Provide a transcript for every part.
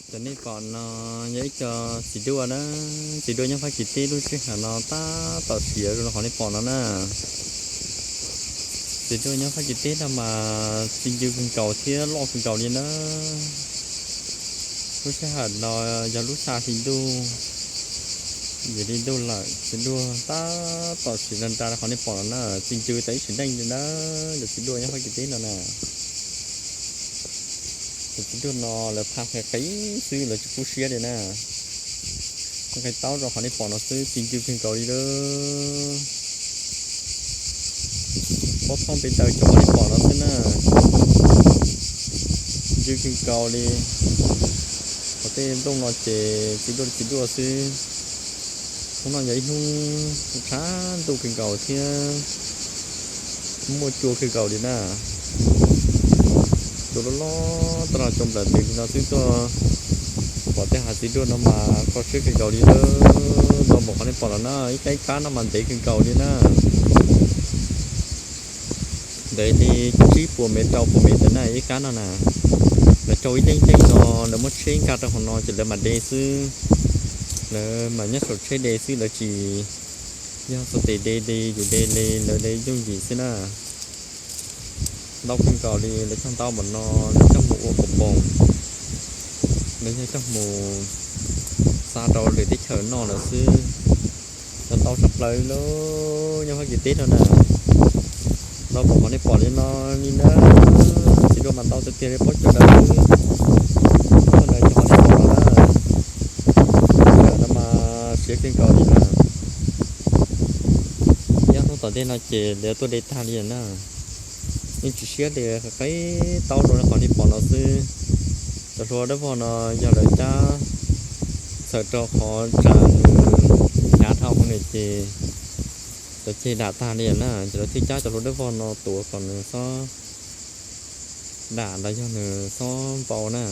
Cov nej pom no yog ib co txiv duaj na, txiv duaj nyob Fab Kis teb lub sij hawm no tab tom siav zoo li qhov nej pom no na. Txiv duaj nyob Fab Kis teb no mas txi ncw kawg nkaus thiab loj kawg nkaus li na. Lub sij hawm no yog lub xya hli ntuj, yim hli ntuj lawm, txiv duaj tab tom siav nra nra li qhov nej pom no na, txi ncw tas ib sim neej li na. Cov txiv duaj nyob Fab Kis teb no na. Cov txiv duaj no lawv phaj qis qis xwb, lawv tsis kub siab li na. Qhia taub rau qhov nej pom no xwb, txi ncw kawg nkaus li lawm. Pob thooj pes daws cov qhov nej pom no xwb na, ncw kawg nkaus li. Qhov tej nplooj no ces txiv duaj txiv duaj xwb. Hnub no yog ib hnub tshav ntuj kawg nkaus thiab muaj cua kawg nkaus li na. Cua loj loj tag los cua nplawm tes li no xwb tuaj pom tej hav txiv duaj no mas kho siab kawg nkaus li lawm. Ntau npaum qhov nej pom no na, ib kab ib kab no mas ntev kawg nkaus li na. Ntev li tsib puas mev rau puas mev ntawd na ib kab no na. Lawv rau ib leeg leeg no, lawv muab tsheb nkag rau hauv no ces lawv mam de xwb. Lawv mam nyob saum tsheb de xwb, lawv tsis yog xuas tes de li yus de li, lawv de yooj yim xwb na. Ntau kawg nkaus li, lawv cog ntau npaum no, lawv cog mus ua qhov poom, lawv yog cog mus xa rau lwm teb chaws noj lawm xwb. Cov ntau tshaj plaws li lawm nyob Fab Kis teb no na. Ntau npaum qhov nej pom li no li na. Txiv duaj mas ntau tiag tiag li, paub cua daws xwb. Ntau cov qhov nej pom no na, cua daws no mas siav kawg nkaus li na. Nyob hnub tom ntej no ces lawv tuaj de tag li na. Yeej tsis siab li, qhia taub rau qhov nej pom no xwb. Cov hlua dawb vog no yog lawv cab txhawm rau qhov tsam nws hnyav dhau hauv nws ces cov ceg dam tag li na, ces lawv thiaj cab cov hlua dawb vog no tuav kom nws txhob dam los yog nws txhob npau na.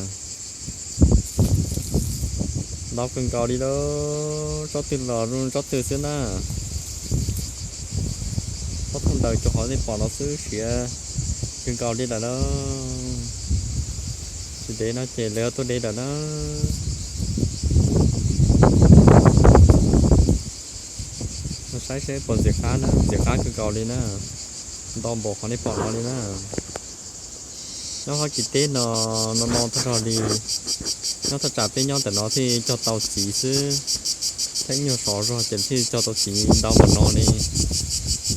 Ntau kawg nkaus li lawm, tsob twg los zoo tsob twg xwb na. Pob thooj daws cov qhov nej pom no xwb siav kawg nkaus li lawm na. Tsis de no ces lawv tuaj de lawm na. Saib seb puas ntxim qab na, ntxim qab kawg nkaus li na. Ntau npaum qhov nej pom no li na. Nyob Fab Kis teb no, no no tag zog li. Nyob thaj tsam peb nyob ntawm no thiaj cog tau txiv xwb. Thaum ib nyuag sov zog ces thiaj cog tau txiv ntau npaum no li.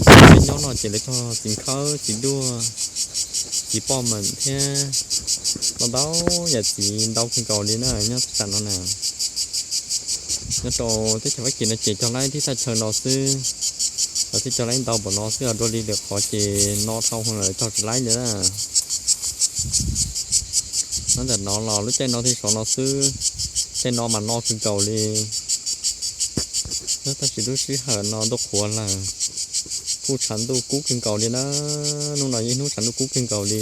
Peb nyob no ces lawv cog txiv nkhawb, txiv duaj, txiv poj meem thiab ntau ntau yam txiv ntau kawg nkaus li na nyob thaj tsam no na. Nyob rau teb chaws Fab Kis no ces cog laib tib thaj chaw no xwb, lawv thiaj cog laib ntau npaum no xwb, dua li lwm qhov ces no dhau lawm cog tsis laib li na. Nyob ntawm no los lub caij no thiaj sov no xwb, caij no mas no kawg nkaus li. Nyob tab sis lub sij hawm no ntuj qhuav lawm, kuj tshav ntuj kub kawg nkaus li na. Hnub no yog ib hnub tshav ntuj kub kawg nkaus li.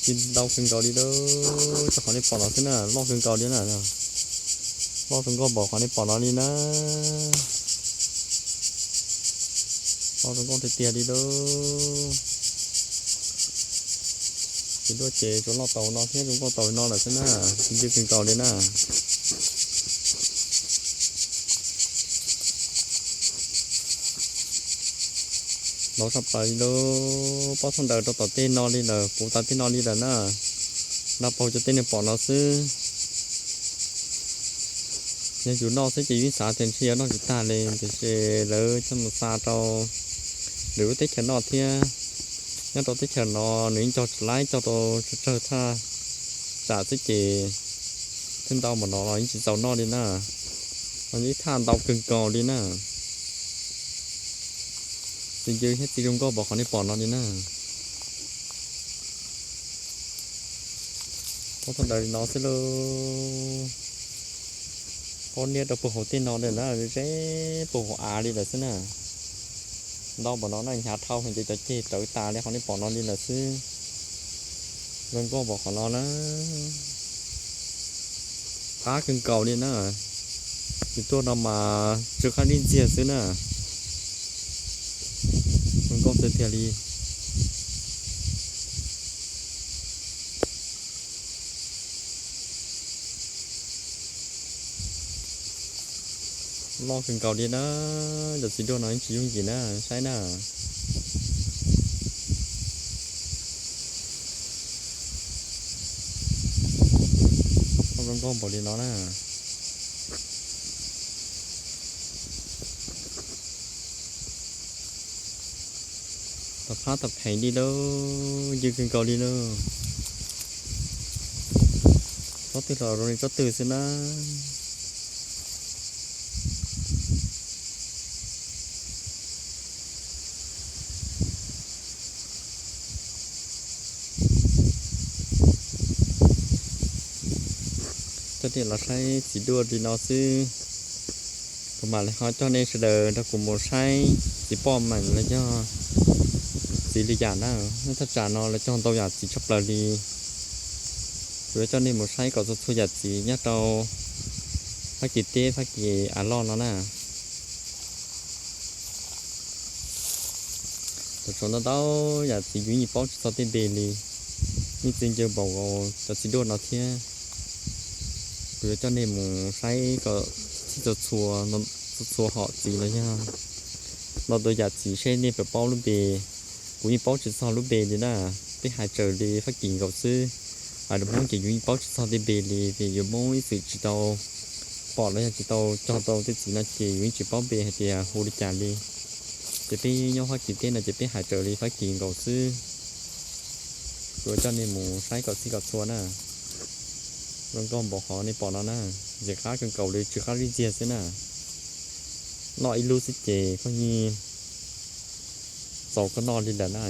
Txi ntau kawg nkaus li lawm, tsob qhov nej pom no xwb na, loj kawg nkaus li na. Loj zoo nkauj npaum qhov nej pom no li na. Loj zoo nkauj tiag tiag li lawm. Txiv duaj ces tsuas loj tau no thiab zoo nkauj tau no lawm xwb na, txi ncw kawg nkaus li na. Ntau tshaj plaws li lawm, pob thooj daws rau tom tej no li lawm, puv tas tej no li lawm na. Nrog paug cov tej nej pom no xwb. Yog yus noj xwb ces yus xav tias ntshe yuav noj tsis tag li, tiam sis lawv coj mus xa rau lwm lub teb chaws noj thiab. Nyob rau teb chaws no nws yeej cog tsis laib, cog tau tsawg tsawg thaj tsam xwb ces thiaj ntau npaum no los yeej tsis txaus noj li na. No yog ib thaj ntau kawg nkaus li na. Txi ncw thiab txi zoo nkauj npaum qhov nej pom no li na. Pob thooj daws li no xwb lauj. Pob niab rau puag hauv tej no li na, ze puag hauv av li lawm xwb na. Ntau npaum no na, hnyav dhau ces cov ceg rawv tas li qhov nej pom no li lawm xwb. Zoo nkauj npaum qhov no na. Qab kawg nkaus li na. Txiv duaj no mas tsw qab dib ntxiag xwb na. Zoo nkauj tiag tiag li. Loj kawg nkaus li na, cov txiv duaj no yeej tsis yooj yim na, saib na. Loj nkauj npaum li no na. Tau phab tau pheev li lauj, ncw kawg nkaus li lauj. Tsob twg los zoo li tsob twg xwb na. Coj nej los saib txiv duaj li no xwb, kuv mam li ho coj nej sawv daws nrog kuv mus saib txiv poj meem los yog txiv lwm yam na. Nyob thaj tsam no lawv cog ntau yam txiv tshaj plaws li. Kuv yuav coj nej mus saib kom txhua txhua yam txiv nyob rau Fab Kis teb Fab Kis av loj no na. Tau tshuav ntau ntau yam txiv yus yeej paub tsis txog tej npe li, yeej txi ncw npaum cov txiv duaj no thiab. Kuv yuav coj nej mus saib kom txhij txhua txhua, txhua txhua hom txiv los yog ntau ntau yam txiv seb nej puas paub lub npe. Kuv yeej paub tsis txog lub npe li na, peb hais raws li Fab Kis nkaus xwb. Hais rau Hmoob ces yus yeej paub tsis txog tej npe li, vim yus Hmoob ib txwm tsis tau pom los yog tsis tau cog tau tej txiv no ces yus yeej tsis paub npe hais tias hu li cas li. Ces peb nyob Fab Kis teb no ces peb hais raws li Fab Kis nkaus xwb. Kuv yuav coj nej mus saib kom txhij kom txhua na. Zoo nkauj npaum qhov nej pom no na, ntxim qab kawg nkaus li, tsw qab zib ntxiag xwb na. Noj ib lub xwb ces koj yeej txaus koj noj li lawm na.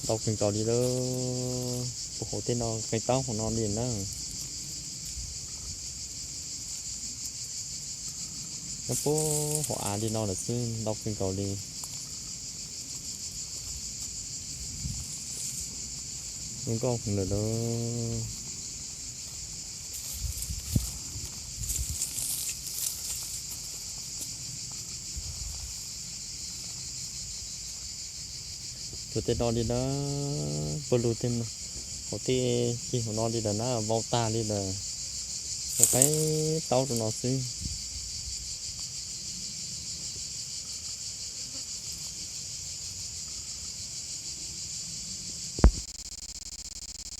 Ntau kawg nkaus li lauj, puag hauv tej no qee taub hauv no li na. Nyob puag hauv av li no lawm xwb, ntau kawg nkaus li. Zoo nkauj heev lawm lauj. Tshuav tej no li na, puag lug tej, hauv tej ceg hauv no li lawm na, vau tag li lawm. Qee taub rau no xwb.